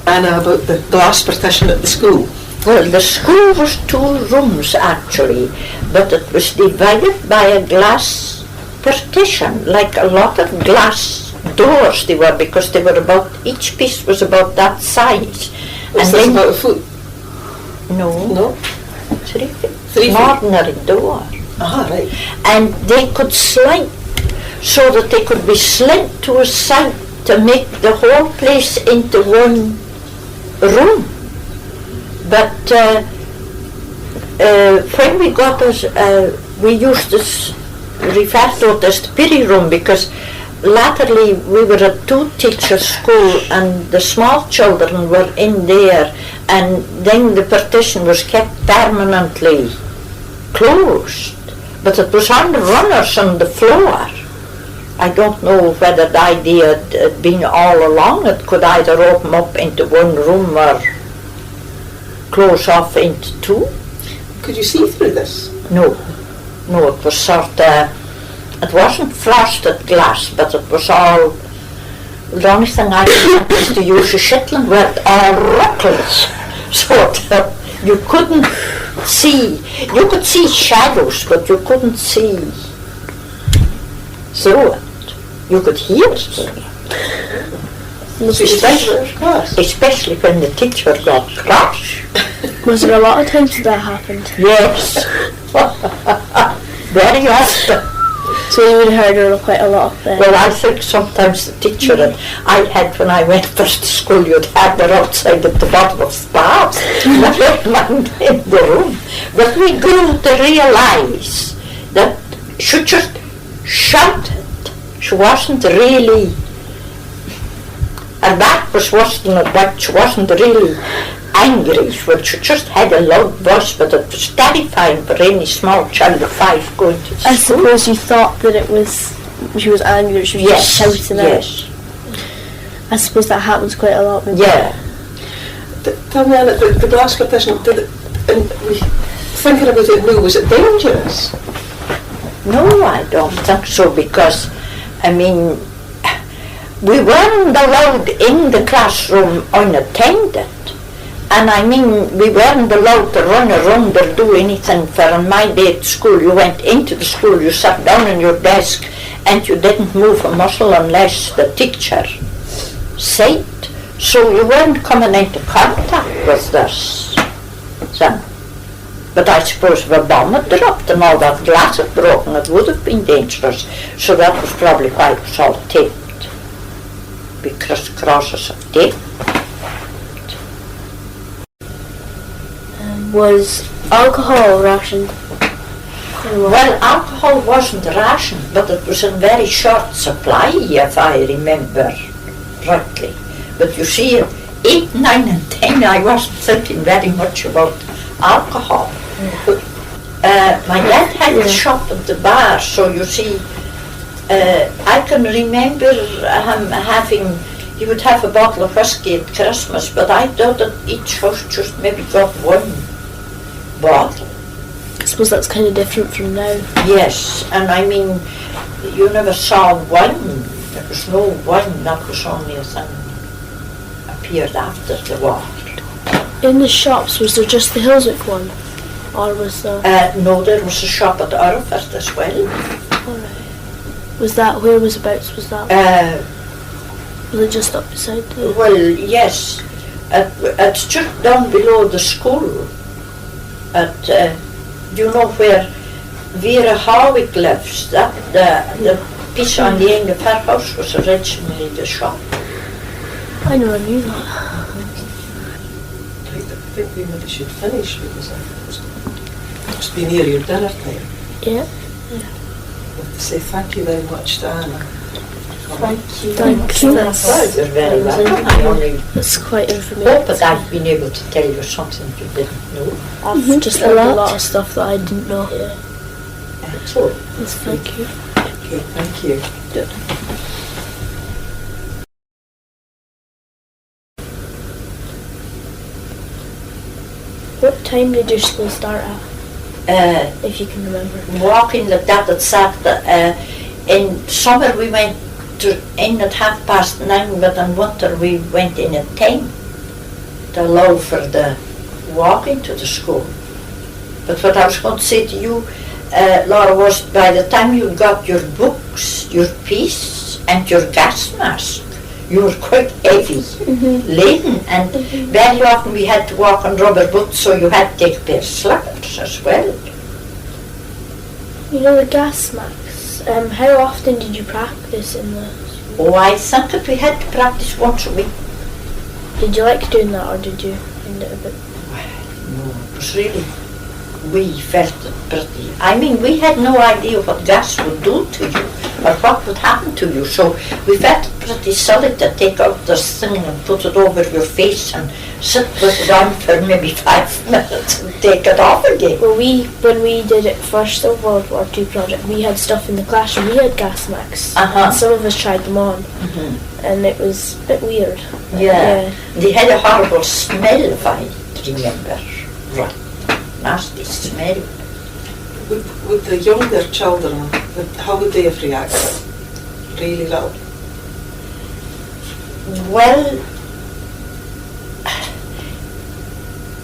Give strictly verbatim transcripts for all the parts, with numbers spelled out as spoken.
Anna, about the glass partition at the school? Well, the school was two rooms actually, but it was divided by a glass partition, like a lot of glass doors they were, because they were about, each piece was about that size. And then about a foot? No. No? Three feet. Three feet. An ordinary door. Ah, right. And they could slint, so that they could be slint to a side to make the whole place into one room. But, uh, uh, when we got us, uh, we used to s-, refer to it as the peerie room, because latterly we were at two teachers' school and the small children were in there, and then the partition was kept permanently closed, but it was on the runners on the floor. I don't know whether the idea had, had been all along it could either open up into one room or close off into two. Could you see through this? No. No, it was sort of, it wasn't frosted glass, but it was all, the only thing I could think was to use a Shetland word, all ruckles. So that you couldn't see, you could see shadows, but you couldn't see through it. You could hear it. Must be especially, especially when the teacher got cross. Was there a lot of times that that happened? Yes. Very often. So you would have heard her quite a lot then? Well, I think sometimes the teacher, and I had, when I went first to school, you'd have her outside at the bottom of the bath, never mind in the room. But we grew to realise that she just shouted. She wasn't really, her back was worse than her back, she wasn't really angry, but she just had a loud voice, but it was terrifying for any small child of five going to the school. I suppose you thought that it was, she was angry, that she was just shouting out. Yes, yes. I suppose that happens quite a lot, maybe. Yeah. T-, tell me, Anna, the, the glass partition, did it, and we, thinking about it now, was it dangerous? No, I don't think so, because, I mean, we weren't allowed in the classroom unattended. And I mean, we weren't allowed to run around or do anything, for in my day at school, you went into the school, you sat down on your desk, and you didn't move a muscle unless the teacher said. So you weren't coming into contact with this thing. But I suppose if a bomb had dropped and all that glass had broken, it would have been dangerous. So that was probably why it was all taped. Be crisscrosses of tape. Was alcohol rationed? Well, alcohol wasn't rationed, but it was in very short supply, if I remember rightly. But you see, at eight, nine and ten, I wasn't thinking very much about alcohol. Uh, my dad had a shop at the bar, so you see, uh, I can remember him having, he would have a bottle of whisky at Christmas, but I doubt that each house just maybe got one bottle. I suppose that's kind of different from now. Yes, and I mean, you never saw wine. There was no wine, that was only a thing appeared after the war. In the shops, was there just the Hillswick one? Or was there... Uh, no, there was a shop at Urriford as well. All right. Was that, where was abouts was that? Uh, was it just up beside the... Well, yes. It, it's just down below the school. At, uh, do you know where Vera Howick lives? That, the, the piece on the end of her house was originally the shop. I never knew that. I think we maybe should finish because it's been near your dinner time. Yeah. I want to say thank you very much to Anna. Thank you. Thank you. That's, you're very welcome. I only... That's quite informative. Hope that I've been able to tell you something you didn't know. I've just learned a lot of stuff that I didn't know. Yeah. Excellent. Yes, thank you. Okay, thank you. What time did your school start at? Uh, if you can remember. Walking like that, it started, uh, in summer we went to, in at half past nine, but in winter we went in at ten. allow for the walking to the school. But what I was going to say to you, uh, Laura, was by the time you got your books, your piece, and your gas mask, you were quite heavy laden, and very often we had to walk on rubber boots, so you had to take a pair of slippers as well. You know the gas masks. Um, how often did you practice in those? Oh, I think that we had to practice once a week. Did you like doing that, or did you find it a bit? Well, no, it was really, we felt it pretty. I mean, we had no idea what gas would do to you or what would happen to you, so we felt it pretty silly to take out this thing and put it over your face and sit with it on for maybe five minutes and take it off again. Well, we, when we did it first, the World War Two project, we had stuff in the classroom, we had gas masks. Uh-huh. And some of us tried them on, and it was a bit weird. Yeah. Yeah. They had a horrible smell, if I remember right. Nasty smell. Would, would the younger children, would, how would they have reacted? Really little? Well,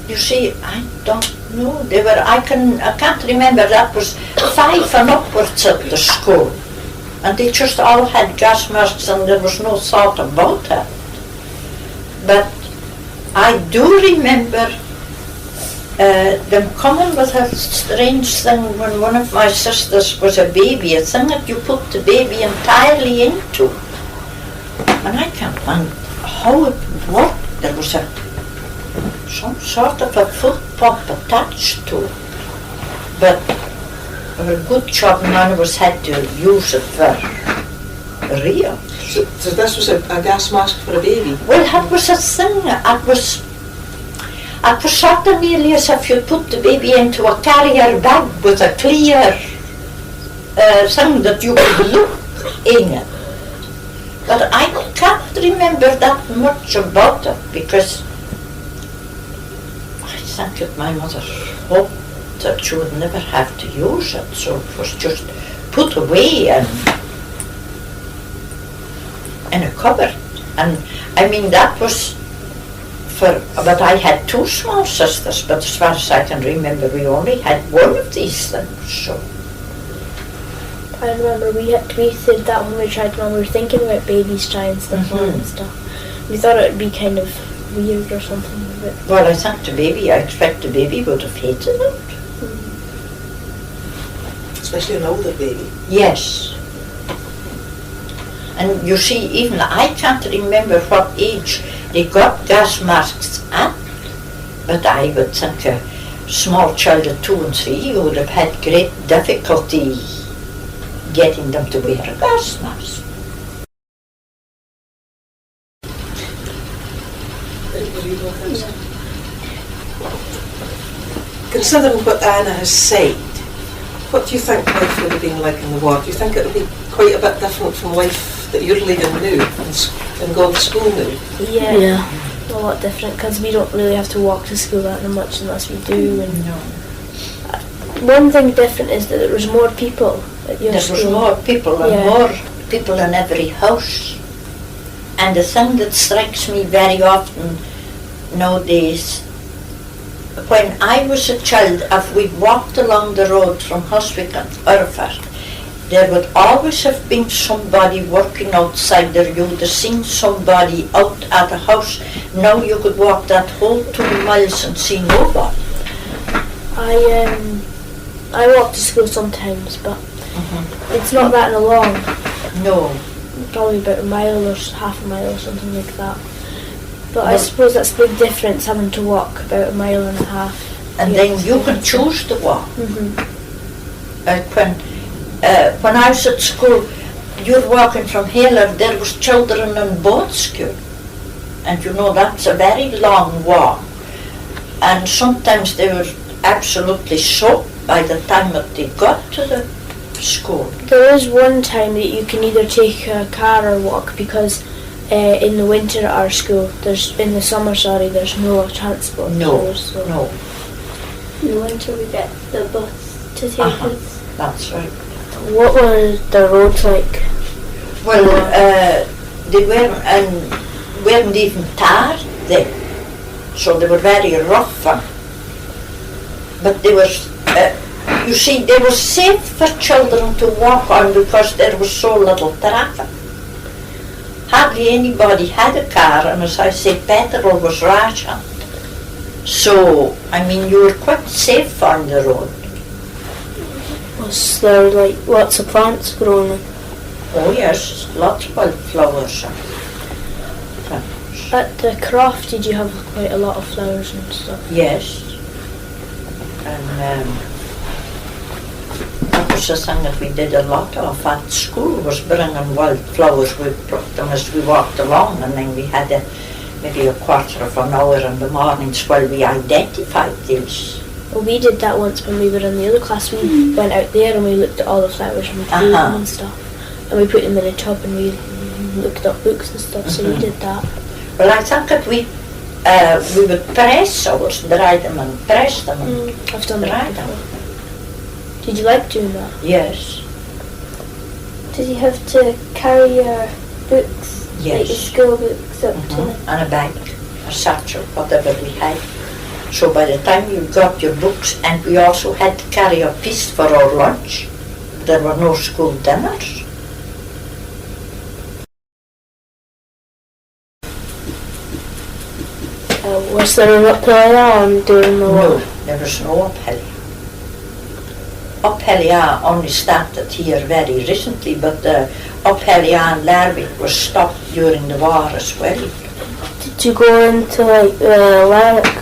you see, I don't know. They were, I can, I can't remember, that was five and upwards at the school. And they just all had gas masks and there was no thought about it. But I do remember, uh, them coming with a strange thing when one of my sisters was a baby, a thing that you put the baby entirely into. And I can't mind how it worked. There was a, some sort of a foot pump attached to it. But a good job none of us had to use it for real. So, so this was a, a gas mask for a baby? Well, it was a thing, it was, it was sort of nearly as if you put the baby into a carrier bag with a clear, uh, thing that you could look in it. But I can't remember that much about it because I think that my mother hoped that she would never have to use it, so it was just put away in, in a cupboard. And I mean, that was for, but I had two small sisters, but as far as I can remember, we only had one of these things, so. I remember we had, we did that when we tried them on. We were thinking about babies trying stuff on and stuff. We thought it would be kind of weird or something, but well, I think the baby, I expect the baby would have hated it. Especially an older baby. Yes. And you see, even I can't remember what age they got gas masks at, but I would think a small child of two and three would have had great difficulty getting them to wear a gas mask. Considering what Anna has said, what do you think life would have been like in the war? Do you think it would be quite a bit different from life that you're leading now and, s- and going to school now? Yeah. Yeah. A lot different, 'cause we don't really have to walk to school that much unless we do. And no. One thing different is that there was more people at your school. There was more people and more people in every house. And the thing that strikes me very often nowadays, when I was a child, if we walked along the road from Hostwick and Hereford, there would always have been somebody working outside, or you would have seen somebody out at a house. Now you could walk that whole two miles and see nobody. I, um, I walk to school sometimes, but it's not that long. No. Probably about a mile or s- half a mile or something like that. But I suppose that's a big difference, having to walk about a mile and a half. And then you can choose to walk. Uh, when, uh, when I was at school, you're walking from here, there was children in both school. And you know, that's a very long walk. And sometimes they were absolutely soaked by the time that they got to the school. There is one time that you can either take a car or walk, because, uh, in the winter at our school, there's, in the summer, sorry, there's no transport. No, so no. In the winter we get the bus to take us. That's right. What were the roads like? Well, uh, they weren't, and weren't even tarred then. So they were very rough and, but they were, uh, you see, they were safe for children to walk on because there was so little traffic. Hardly anybody had a car, and as I say, petrol was rationed. So, I mean, you were quite safe on the road. Was there, like, lots of plants growing? Oh yes, lots of wildflowers and things. At the croft, did you have quite a lot of flowers and stuff? Yes. And, um, that was the thing that we did a lot of at school, was bringing wildflowers. We plucked them as we walked along, and then we had a, maybe a quarter of an hour in the mornings while we identified these. Well, we did that once when we were in the other class. We went out there and we looked at all the flowers and we drew them and stuff. And we put them in a tub and we looked up books and stuff, so we did that. Well, I think that we, uh, we would press ours, dry them and press them and I've done that before. Did you like doing that? Yes. Did you have to carry your books, like your school books, up to the... And a bag, a satchel, whatever we had. So by the time you got your books, and we also had to carry a piece for our lunch, there were no school dinners. Uh, was there an uphill on during the war? No, there was no uphill. Uphill only started here very recently, but the uphill in Lerwick was stopped during the war as well. Did you go into, like, the Lerwick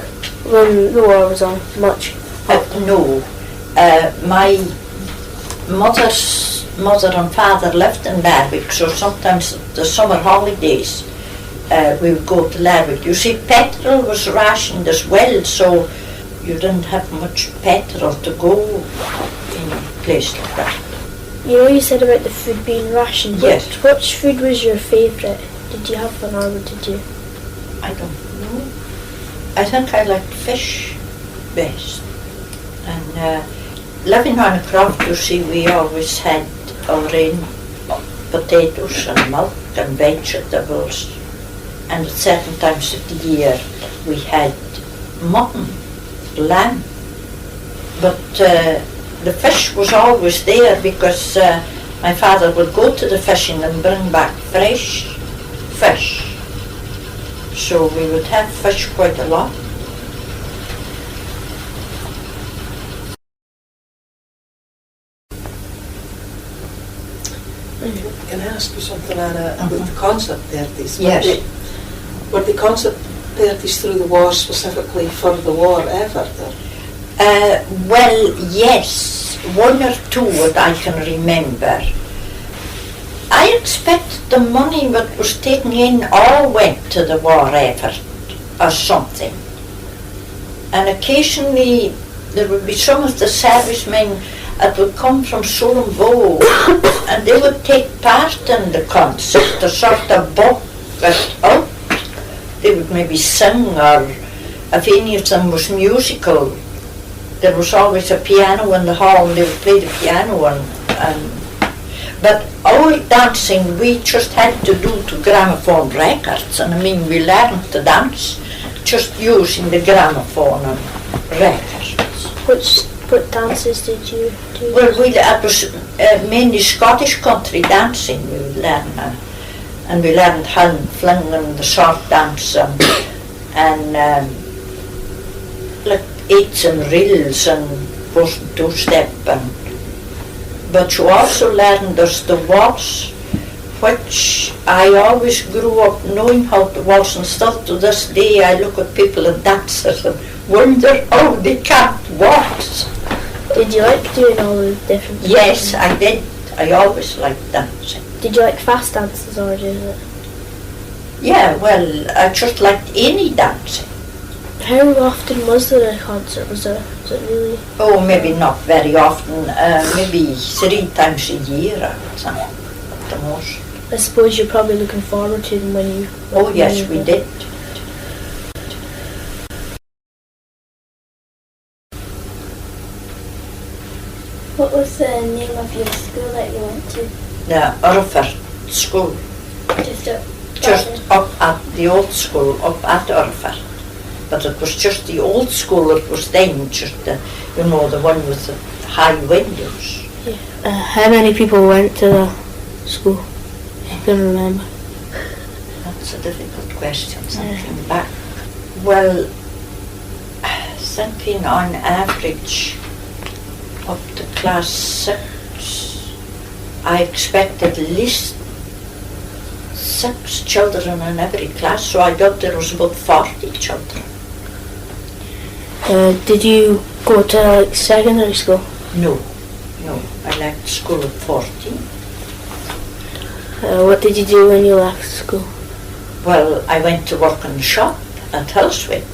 when the war was on much? Uh, no. Uh, my mother's mother and father lived in Lerwick, so sometimes the summer holidays, uh, we would go to Lerwick. You see, petrol was rationed as well, so you didn't have much petrol to go in a place like that. You know, you said about the food being rationed. Yes. Which, which food was your favourite? Did you have one or did you? I don't know. I think I liked fish best. And, uh, living on a croft, you see, we always had our own potatoes and milk and vegetables. And at certain times of the year we had mutton, lamb. But, uh, the fish was always there because, uh, my father would go to the fishing and bring back fresh fish. So we would have fish quite a lot. Can I ask you something, Anna, about the concert parties? Yes. Were the, were the concert parties through the war specifically for the war effort, or? Uh, well, yes, one or two that I can remember. I expect the money that was taken in all went to the war effort or something. And occasionally there would be some of the servicemen that would come from Sullom Voe and they would take part in the concert, the sort of book that out. They would maybe sing, or if any of them was musical, there was always a piano in the hall and they would play the piano and, and but our dancing, we just had to do to gramophone records, and I mean, we learned to dance just using the gramophone and records. Which, what dances did you do? Well, we, it was, uh, mainly Scottish country dancing we would learn, uh, and we learned hand fling and the sword dance and, and, um, like, eights and reels and fours and two step and, but you also learn there's the waltz, which I always grew up knowing how to waltz, and still to this day I look at people and dancers and wonder how they can't waltz. Did you like doing all the different... Yes, I did. I always liked dancing. Did you like fast dances or did it... Yeah, well, I just liked any dancing. How often was there a concert? Was there, was it really... Oh, maybe not very often, uh, maybe three times a year or something, at the most. I suppose you're probably looking forward to them when you... Oh yes, we did. What was the name of your school that you went to? The Urford School. Just up... Just up at the old school, up at Urford. But it was just the old school that was then, just the, you know, the one with the high windows. Yeah. Uh, how many people went to the school? I can remember. That's a difficult question, thinking back. Well, thinking on average, up to class six, I expect at least six children in every class, so I doubt there was about forty children. Uh, did you go to, like, secondary school? No, no. I left school at fourteen. Uh, what did you do when you left school? Well, I went to work in the shop at Hillswade.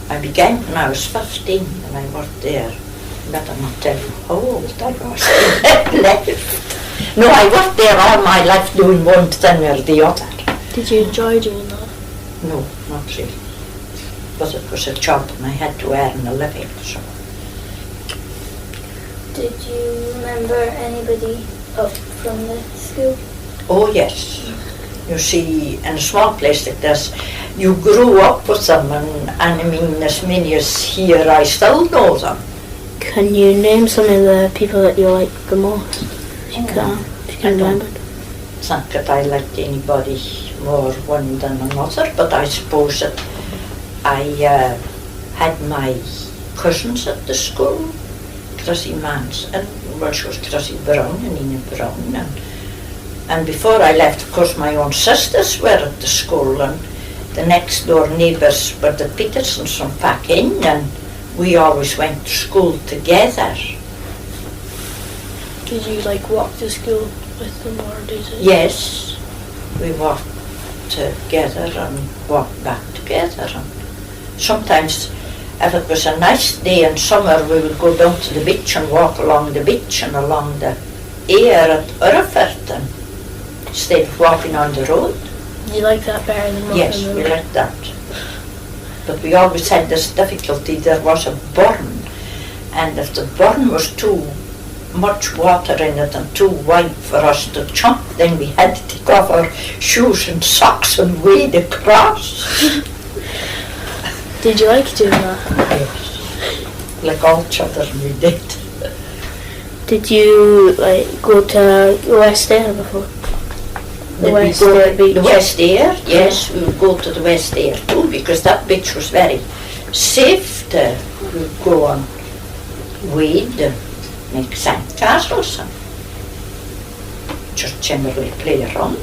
I began when I was fifteen and I worked there. Better not tell you how old I was when I left. No, I worked there all my life doing one thing or the other. Did you enjoy doing that? No, not really. But it was a job and I had to earn a living, so. Did you remember anybody up from the school? Oh yes. You see, in a small place like this, you grow up with them, and, and I mean, as many as here, I still know them. Can you name some of the people that you like the most? If you can, if you can remember. Think that I liked anybody more one than another, but I suppose that I, uh, had my cousins at the school, Chrissy Manson, well, she was Chrissy Brown and Enid Brown, and, and before I left, of course, my own sisters were at the school, and the next door neighbours were the Petersons from Pack End, and we always went to school together. Did you, like, walk to school with them, or did you? Yes, we walked together and walked back together, and sometimes, if it was a nice day in summer, we would go down to the beach and walk along the beach and along the air at Urquhart instead of walking on the road. You like that better than walking on the road? Yes, we liked that. But we always had this difficulty, there was a burn, and if the burn was too much water in it and too wide for us to jump, then we had to take off our shoes and socks and wade across. Did you like doing that? Yes. Like all children, we did. Did you, like, go to the West Ayr before? The West Ayr beach? The West Ayr, yes, we would go to the West Ayr too, because that beach was very safe to go and wade and make sand castles and just generally play around.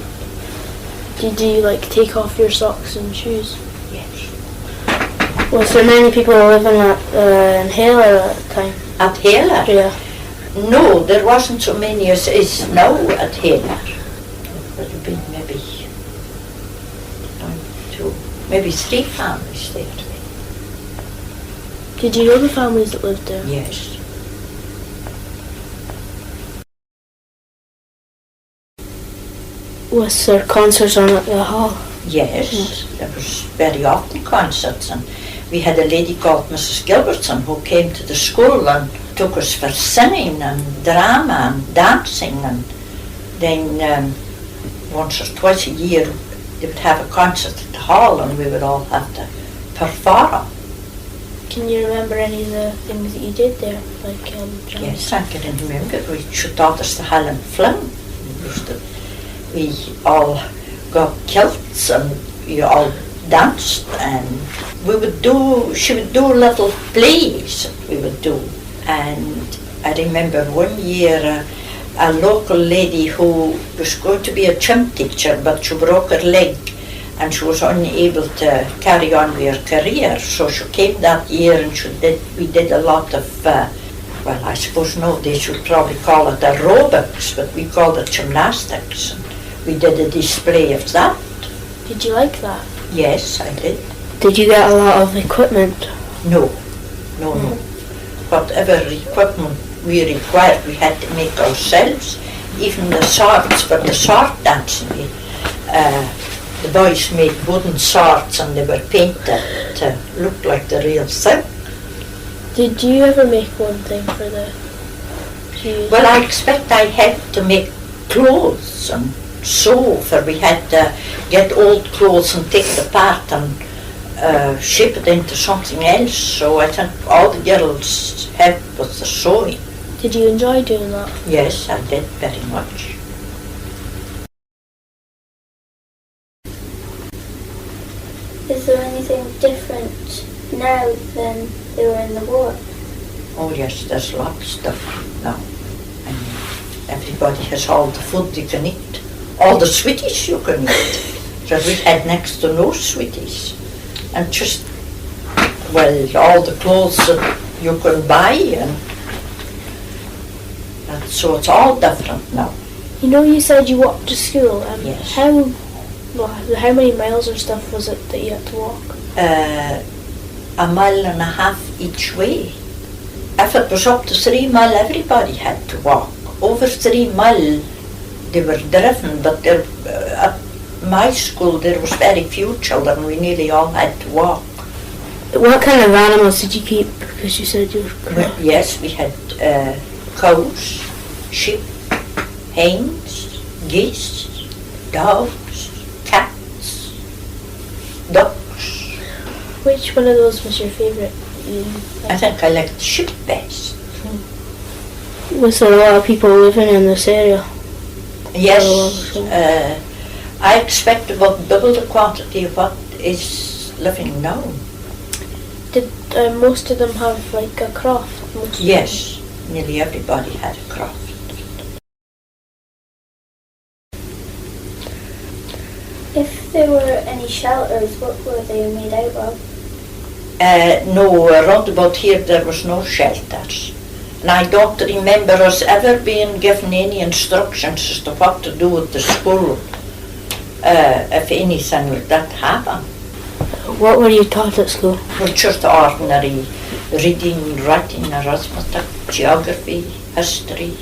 Did you, like, take off your socks and shoes? Yes. Was there many people living at, uh, in Haylor at the time? At Haylor? Yeah. No, there wasn't so many as is now at Haylor. There would have been maybe one, two, maybe three families there. Did you know the families that lived there? Yes. Was there concerts on at the hall? Yes, there was very often concerts, and we had a lady called Missus Gilbertson who came to the school and took us for singing and drama and dancing, and then, um, once or twice a year they would have a concert at the hall and we would all have to perform. Can you remember any of the things that you did there? Like, um, drama? Yes, I can remember. We, she taught us the Highland Fling. We used to, we all got kilts and we all danced, and we would do, she would do little plays that we would do. And I remember one year a, a local lady who was going to be a gym teacher, but she broke her leg and she was unable to carry on with her career, so she came that year and she did, we did a lot of, uh, well, I suppose nowadays you'd probably call it aerobics, but we called it gymnastics, and we did a display of that. Did you like that? Yes, I did. Did you get a lot of equipment? No, no, no. Whatever equipment we required, we had to make ourselves. Even the swords for the sword dancing, we, uh, the boys made wooden swords and they were painted to look like the real thing. Did you ever make one thing for the shoes? Well, I expect I had to make clothes and sew, for we had to get old clothes and take it apart and Uh, shaped it into something else, so I think all the girls helped with the sewing. Did you enjoy doing that? Yes, I did very much. Is there anything different now than there were in the war? Oh yes, there's lots different now. And everybody has all the food they can eat, all the sweeties you can eat. That we had next to no sweeties. And just, well, all the clothes that you can buy, and, and so it's all different now. You know, you said you walked to school. Um, yes. How, well, how many miles or stuff was it that you had to walk? Uh, a mile and a half each way. If it was up to three mile, everybody had to walk. Over three mile, they were driven, but there, uh, at my school there was very few children. We nearly all had to walk. What kind of animals did you keep? Because you said you were... Well, yes, we had, uh, cows, sheep, hens, geese, dogs, cats, ducks. Which one of those was your favourite? I think I liked the sheep best. Was there a lot of people living in this area? Yes, uh, I expect about double the quantity of what is living now. Did, uh, most of them have, like, a croft? Yes, nearly everybody had a croft. If there were any shelters, what were they made out of? Uh, no, around about here there was no shelters. And I don't remember us ever being given any instructions as to what to do with the school, uh, if anything like that happened. What were you taught at school? Well, just ordinary reading, writing, arithmetic, geography, history,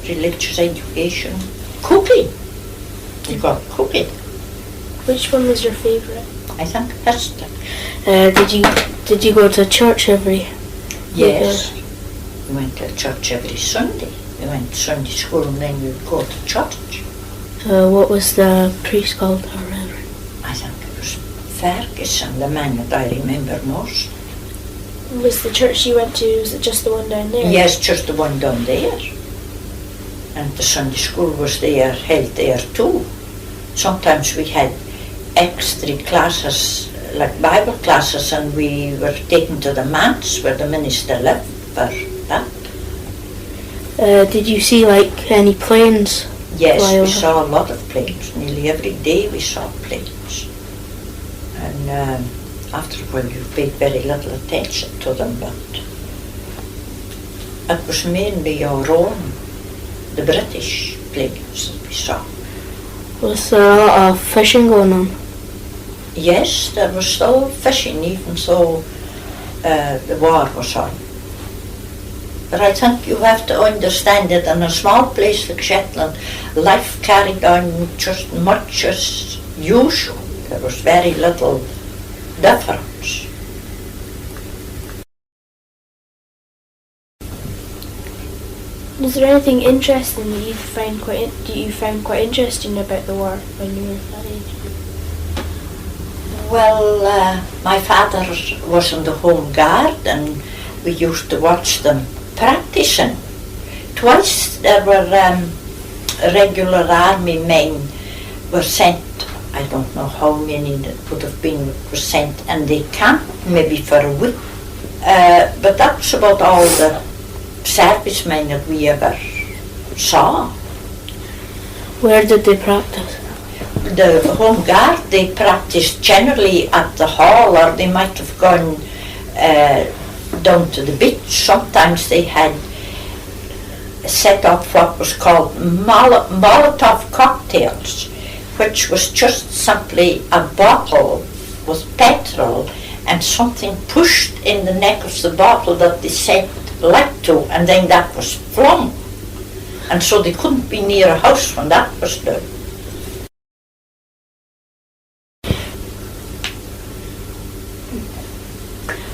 religious education, cooking. You got cooking. Which one was your favourite? I think history. Uh, did you, did you go to church every week? Yes. We went to church every Sunday. We went to Sunday school and then we would go to church. Uh, what was the priest called or whatever? I think it was Ferguson, the man that I remember most. Was the church you went to, was it just the one down there? Yes, just the one down there. And the Sunday school was there, held there too. Sometimes we had extra classes, like Bible classes, and we were taken to the manse where the minister lived for that. Uh, did you see, like, any planes fly over? Yes, we saw a lot of planes. Nearly every day we saw planes. And, um, after a while you paid very little attention to them, but it was mainly our own, the British planes that we saw. Was there a lot of fishing going on? Yes, there was still fishing, even though, uh, the war was on. But I think you have to understand that in a small place like Shetland, life carried on just much as usual. There was very little difference. Was there anything interesting that you find quite in-, that you found quite interesting about the war when you were that age? Well, uh, my father was in the Home Guard and we used to watch them practising. Twice there were, um, regular army men were sent, I don't know how many that would have been were sent, and they camped maybe for a week. Uh, but that was about all the servicemen that we ever saw. Where did they practise? The Home Guard, they practised generally at the hall, or they might have gone, uh, down to the beach. Sometimes they had set up what was called Molo-, Molotov cocktails, which was just simply a bottle with petrol and something pushed in the neck of the bottle that they sent light to, and then that was flung. And so they couldn't be near a house when that was done.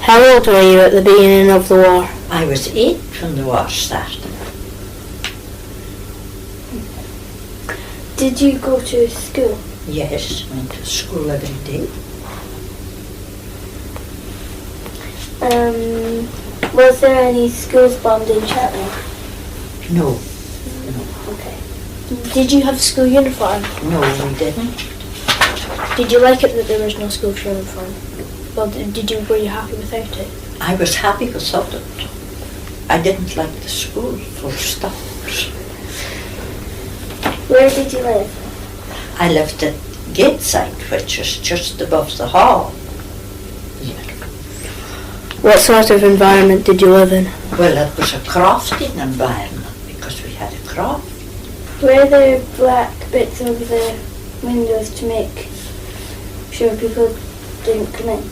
How old were you at the beginning of the war? I was eight when the war started. Did you go to school? Yes, went to school every day. Um, was there any schools bombed in Shetland? No, no. Okay. Did you have school uniform? No, we didn't. Did you like it that there was no school uniform? Well, d-, did you, were you happy without it? I was happy without it. I didn't like the school, full stop. Where did you live? I lived at Gateside, which is just above the hall. What sort of environment did you live in? Well, it was a crofting environment because we had a croft. Were there black bits over the windows to make sure people didn't come in?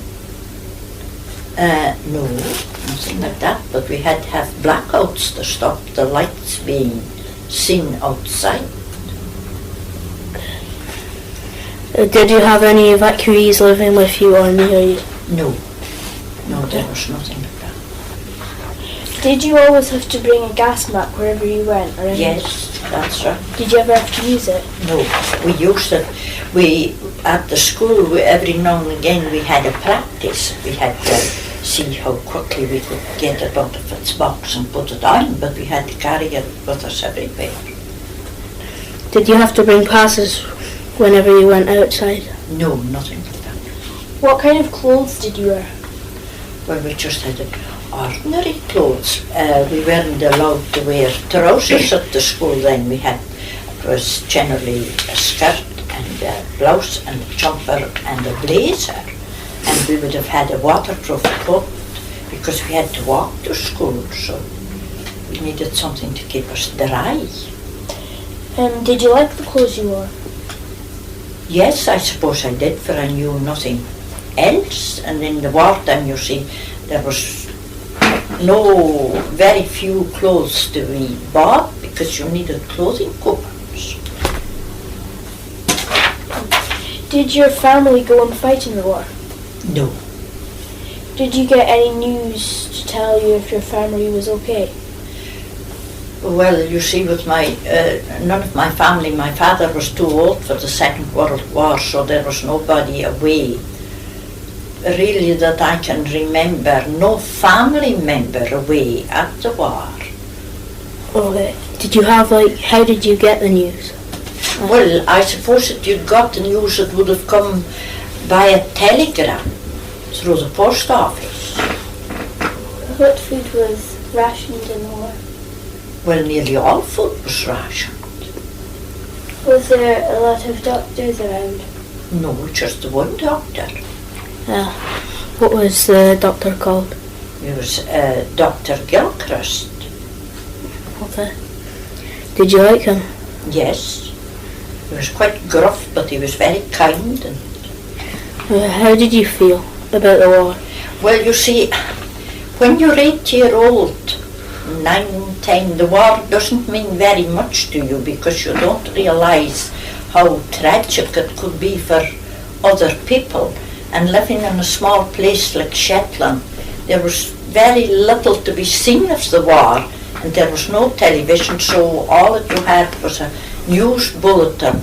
Uh, no, nothing like that, but we had to have blackouts to stop the lights being seen outside. Uh, did you have any evacuees living with you or near you? No. No, there was nothing like that. Did you always have to bring a gas mask wherever you went, or any? Yes, that's right. Did you ever have to use it? No, we used it. We, at the school, we, every now and again we had a practice. We had to see how quickly we could get it out of its box and put it on, but we had to carry it with us everywhere. Did you have to bring passes whenever you went outside? No, nothing like that. What kind of clothes did you wear? Well, we just had ordinary clothes. Uh, we weren't allowed to wear trousers at the school then. We had, it was generally a skirt and a blouse and a jumper and a blazer. And we would have had a waterproof coat because we had to walk to school, so we needed something to keep us dry. Um, did you like the clothes you wore? Yes, I suppose I did, for I knew nothing else. And in the war time, you see, there was no, very few clothes to be bought because you needed clothing coupons. Did your family go and fight in the war? No. Did you get any news to tell you if your family was okay? Well, you see, with my, uh, none of my family, my father was too old for the Second World War, so there was nobody away, really, that I can remember, no family member away at the war. Okay. Did you have, like, how did you get the news? Well, I suppose that you got the news that would have come by a telegram through the post office. What food was rationed in the war? Well, nearly all food was rationed. Was there a lot of doctors around? No, just the one doctor. Uh, what was the doctor called? He was, uh, Doctor Gilchrist. Okay. Did you like him? Yes. He was quite gruff, but he was very kind and... Uh, how did you feel about the war? Well, you see, when you're eight year old, nine, ten, the war doesn't mean very much to you because you don't realise how tragic it could be for other people, and living in a small place like Shetland, there was very little to be seen of the war, and there was no television, so all that you had was a news bulletin.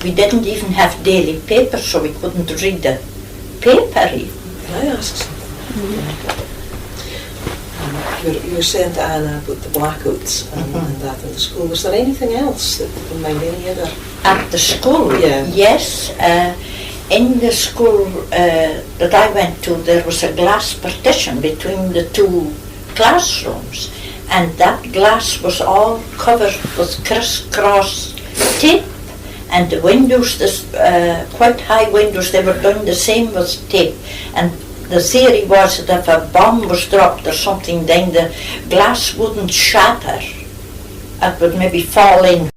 We didn't even have daily paper, so we couldn't read the paper even. Can I ask something? Um, you were, you were saying to Anna about the blackouts and, and that in the school. Was there anything else that you can mind, any other? At the school? Yeah. Yes. Uh, in the school, uh, that I went to, there was a glass partition between the two classrooms, and that glass was all covered with criss-cross tape, and the windows, this, uh, quite high windows, they were done the same with tape, and the theory was that if a bomb was dropped or something, then the glass wouldn't shatter. It would maybe fall in